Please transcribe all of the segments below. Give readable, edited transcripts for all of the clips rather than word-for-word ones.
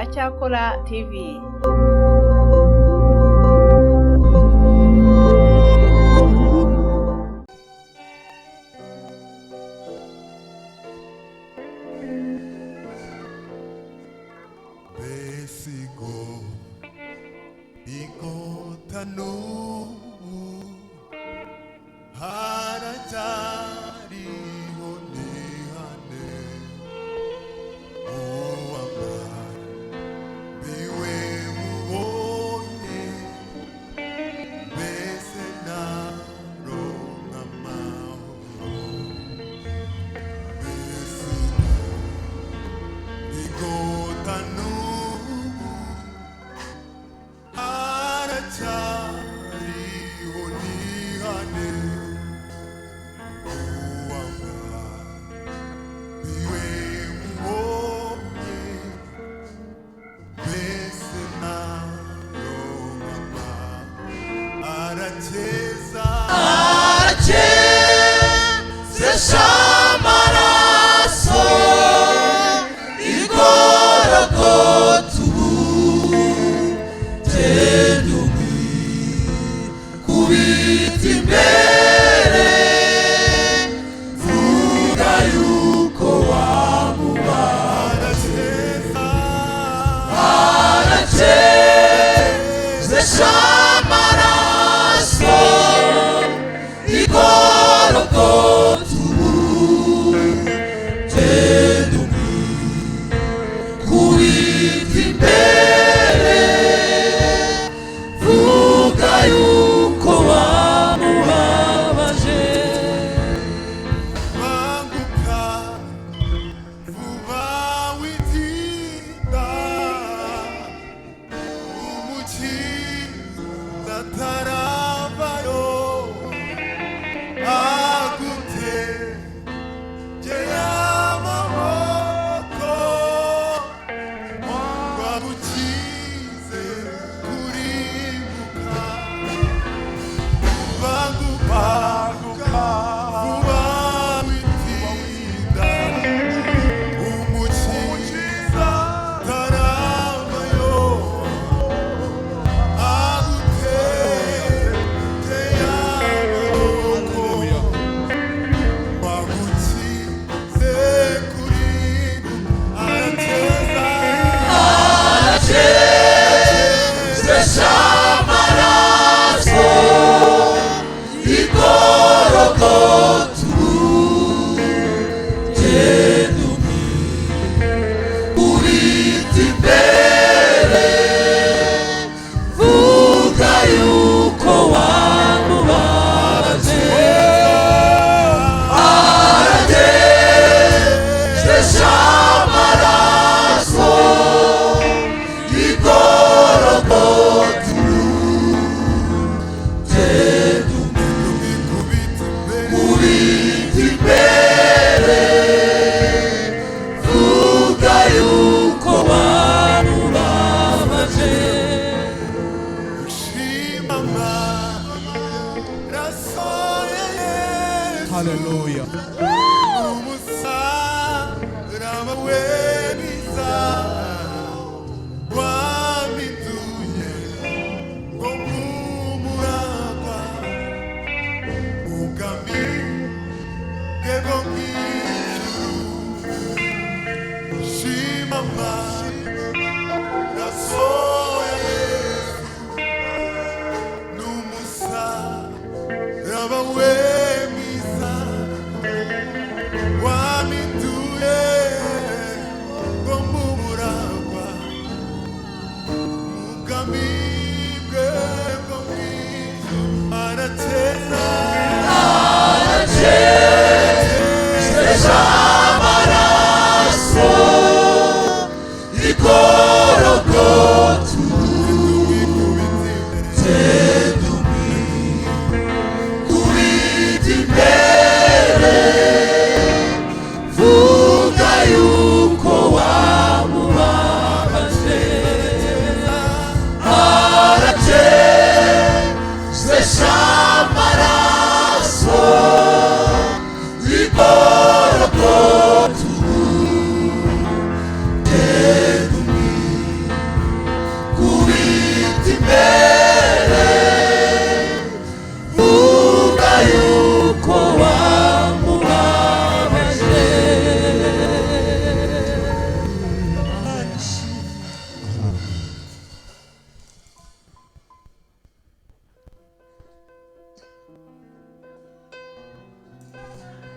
Aracyakora TV. Besigo ikotanu haracyariho nihane uwambiwe mubonye mbese naronka amahoro besigo igotanu haracyariho nihane uwambiwe mubonye mbese naronka amahoro arakeza arakesesha amaraso igorogota ubutendumwi kubita imbere vuga yuko wamubaze arakesesha amaraso igorogota ubutendumwi kubita imbere vuga yuko wamubabaje banguka vuba witinda umukiza ataravayo agutegeye amaboko ngo agukize kurimbuka banguka vuba witinda umukiza ataravayo agutegeye amaboko bagukize kurimbuka arakeza arakesesha amaraso igorogota ubutendumwi ubita imbere vuga yuko wamubabaje arakesesha amaraso igorogota ubutendumwi ikubita imbere ubita imbere vuga yuko bamubabaje ushima amaraso ya Yesu Hallelujah. umusaraba we mwiza wamituye ngo nk'umuragwa ubwami bwe bwo mu ijuru shima amaraso ya Yesu n'umusaraba we mwiza wamituye ngo mumuragwa ubwami bwe bwo mu ijuru arakeza arakesesha amaraso igorogota ubutendumwi kubita imbere vuga yuko wamubabaje arakesesha amaraso igorogota ubutendumwi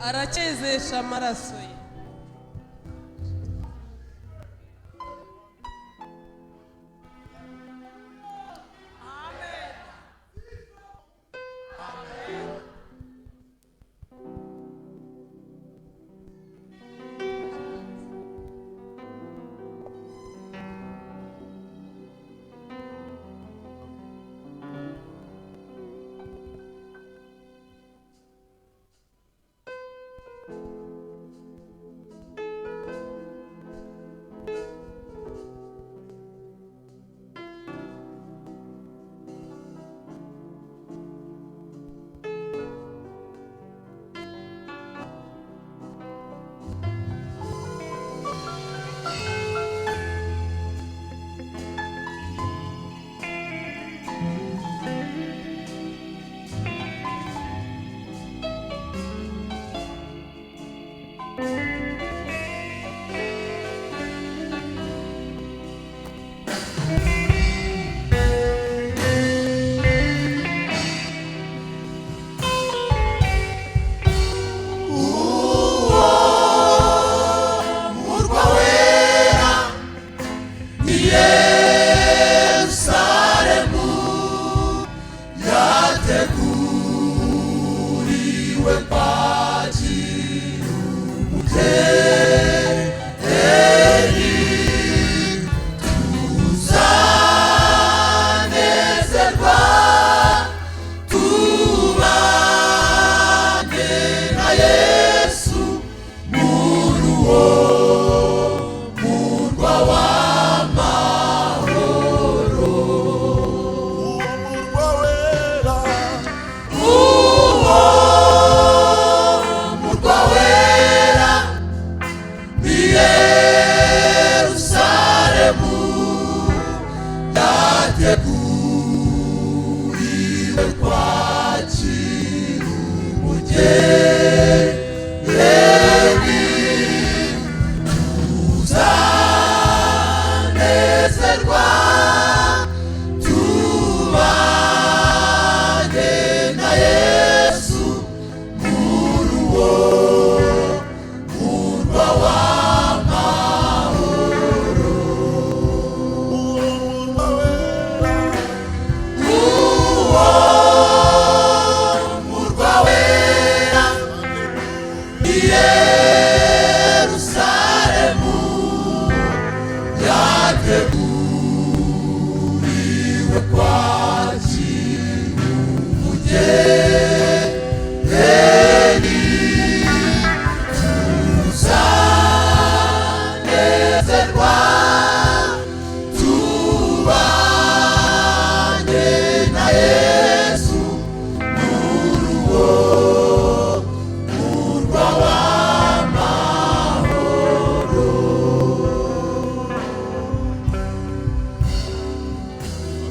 Aracyezesha amaraso ye. Murwa wera ni Yerusalemu yateguriwe kwakira umugeni. Tuzanezerwa tubane na Yesu muri uwo murwa w'amahoro. Uwo murwa wera, Uwo murwa wera ni Yerusalemu yateguriwe kwakira umugeni. Tuzanezerwa tubane na Yesu muri uwo murwa w'amahoro. Uwo murwa wera, Uwo murwa wera ni Yerusalemu yateguriwe kwakira umugeni. Tuzanezerwa tubane na Yesu muri uwo murwa w'amahoro.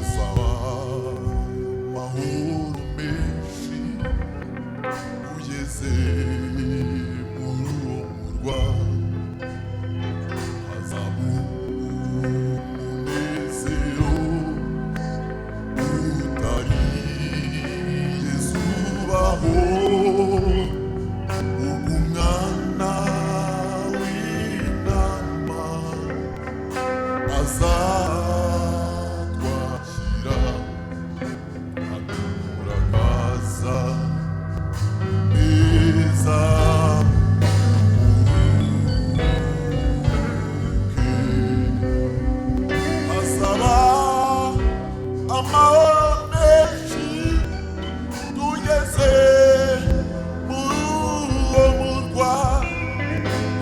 Asaba amahoro menshi ugeze muri uwo murwa, hazaba umunezero utarigeze ubaho, ubwo Umwana w'intama azatwakira aturagaza neza. Asaba amahoro menshi tugeze muri uwo murwa,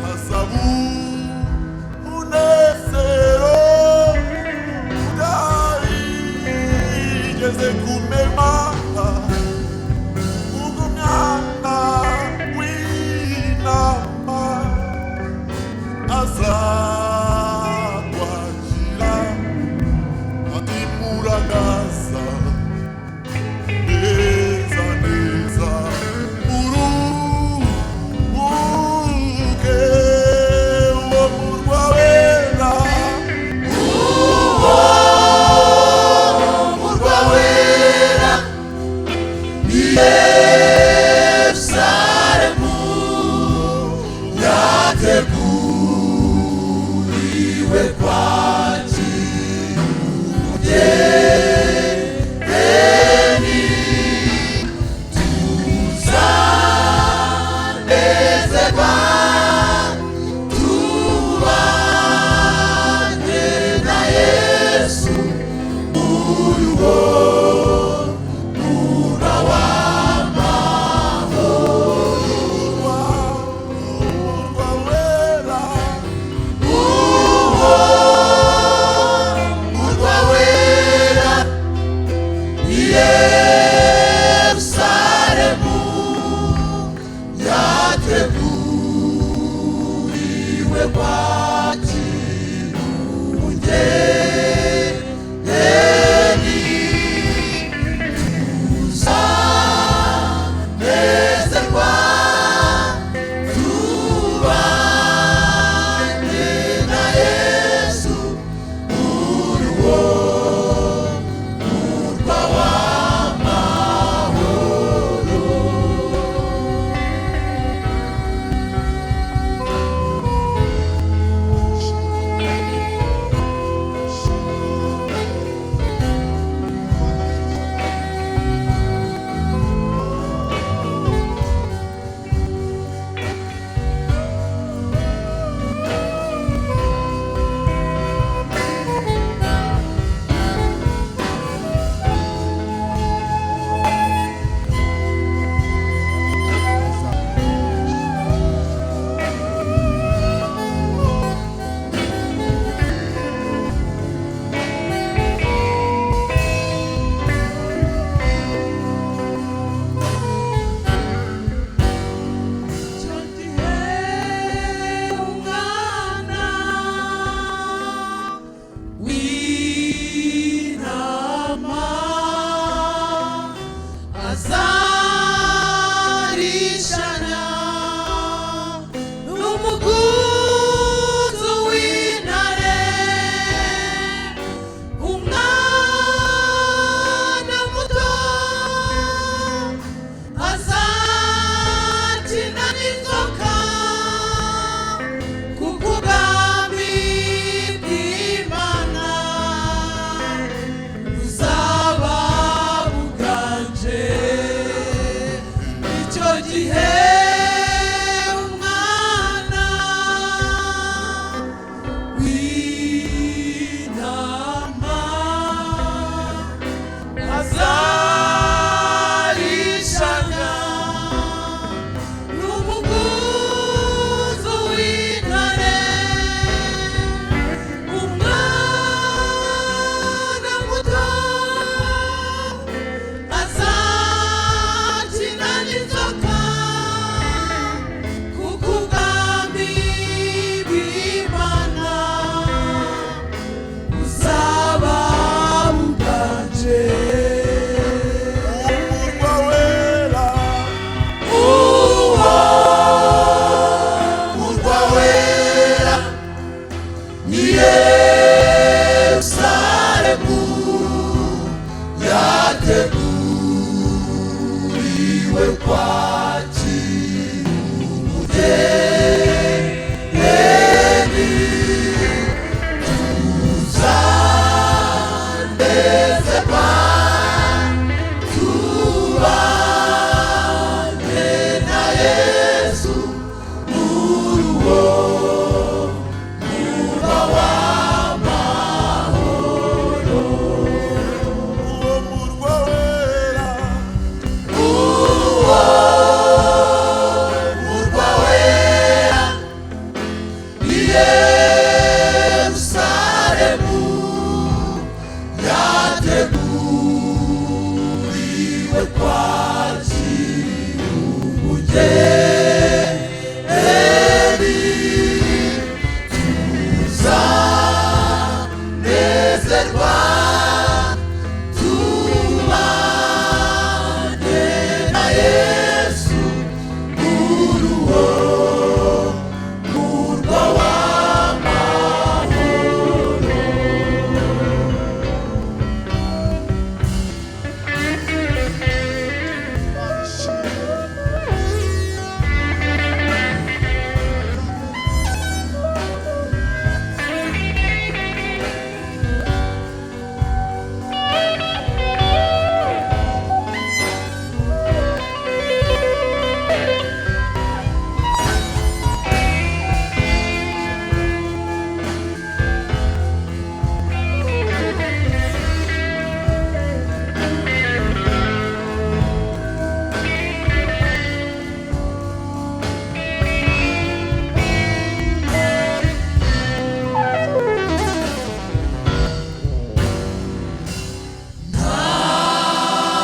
hazaba umunezero utarigeze kumema, ubwo Umwana w'intama azatwakira atimuragaza neza neza. Uruhuke uwo murwa wera, Uwo murwa wera ni Yerusalemu. Yateguriwe kwakira umugeni. Tuzanezerwa tubane na Yesu muri uwo murwa w'amahoro. Uwo murwa wera, Uwo murwa wera ni Yerusalemu yateguriwe kwakira umugeni. Tuzanezerwa tubane na Yesu muri uwo murwa w'amahoro.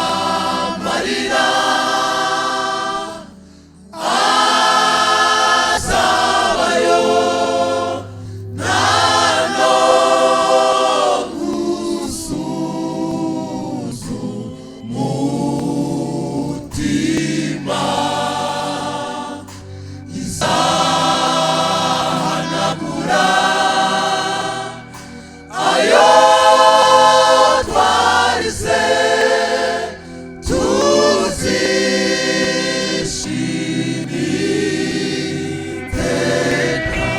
Amarira azabayo nta no gusuzu mutima izahanagura ayo twarize tuzishima iteka.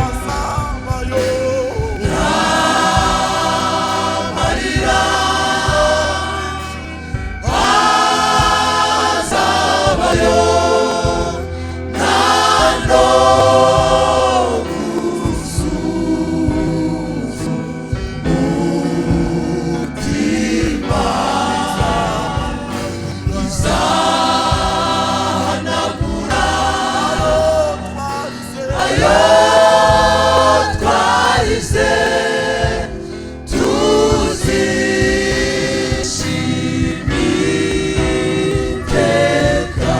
Azabayo, Amarira azabayo nta no gusuzu mutima izahanagura ayo twarize tuzishima iteka.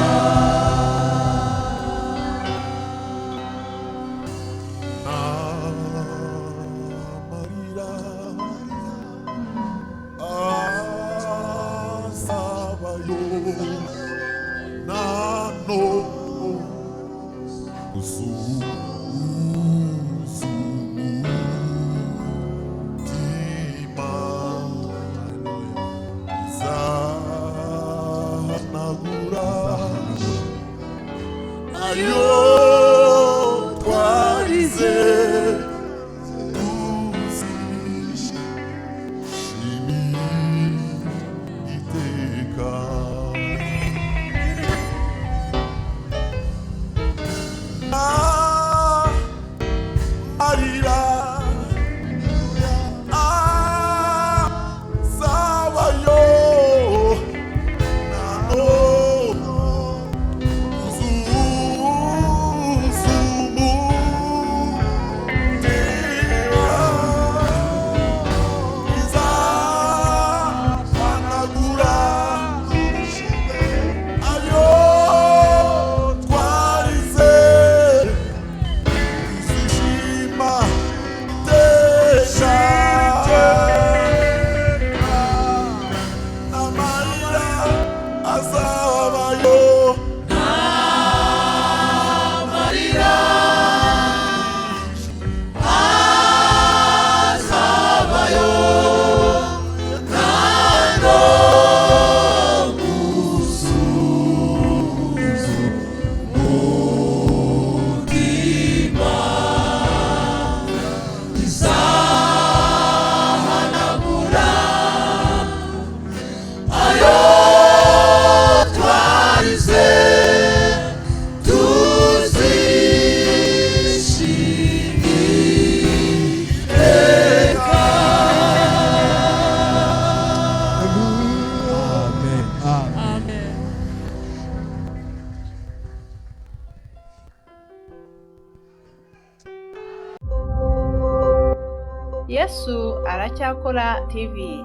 Amarira azabayo, nano umutima izahanagura ayo twarize tuzishima iteka. Amarira azabayo nano Aracyakora TV.